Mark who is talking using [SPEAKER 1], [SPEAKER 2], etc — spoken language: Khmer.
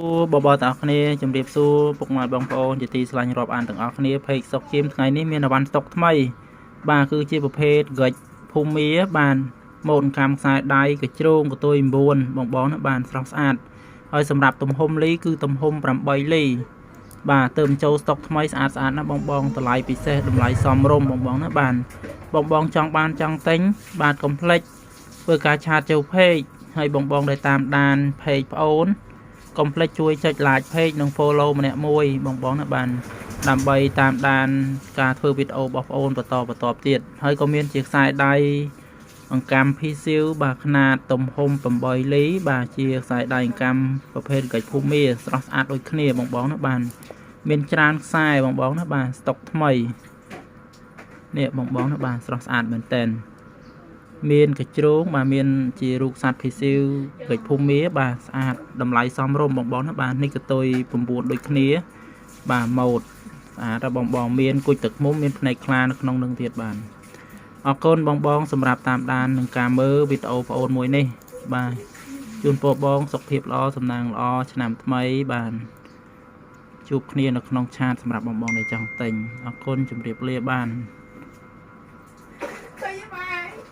[SPEAKER 1] សួរបងប្អូនទាំងអស់គ្នាជំរាបសួរពុកម៉ែបងប្អូនជាទីស្រឡាញ់រាប់អានទាំងអស់គ្នា page សុកជីមថ្ងៃនេះមានអវ៉ាន់ស្តុកថ្មី បាទគឺជាប្រភេទហ្គិចភូមាបានម៉ូតកម្មខ្សែដៃកជ្រោងកតុយ9បងបងណាបានស្រស់ស្អាតហើយសម្រាប់ទំហំលីគឺទំហំ8លីបាទទៅចូលស្តុកថ្មីស្អាតស្អាតណាបងបងតម្លៃពិសេសតម្លៃសមរម្យបងបងណាបានបងបងចង់បានចង់ទិញបាទកុំភ្លេចធ្វើការ chat ចូល page ហើយបងបងដែលតាមដាន page ប្អូនកុំភ្លេចជួយចុច like page និង follow ម្នាក់មួយបងបងណាបានដើម្បីតាមដានការធ្វើវីដេអូរបស់ប្អូនបន្តបន្តទៀតហើយក៏មានជាខ្សែដៃអង្កាំ PCU បាទខ្នាតទំហំ8លីបាទជាខ្សែដៃអង្កាំប្រភេទកាច់ភូមាស្រស់ស្អាតដូចគ្នាបងបងណាបានមានច្រើនខ្សែបងបងណាបាទស្តុកថ្មីនេះបងបងណាបាទស្រស់ស្អាតមែនតើមានកជ្រោងបាទមានជារូបសត្វភីស៊ីវកិច្ចភូមាបាទស្អាតតម្លៃសមរម្យបងបងណាបាទនេះកតុយ9ដូចគ្នាបាទម៉ូតស្អាតបងបងមានគុជទឹកមុំមានភ្នែកខ្លានៅក្នុងនឹងទៀតបាទអរគុណបងបងសម្រាប់តាមដាននឹងការមើលវីដេអូប្អូនមួយនេះបាទជូនពរបងសុខភាពល្អសំណាងល្អឆ្នាំថ្មីបាទជួបគ្នានៅក្នុង chat សម្រាប់បងបងដែលចង់ទិញអរគុណជម្រាបលាបាទ។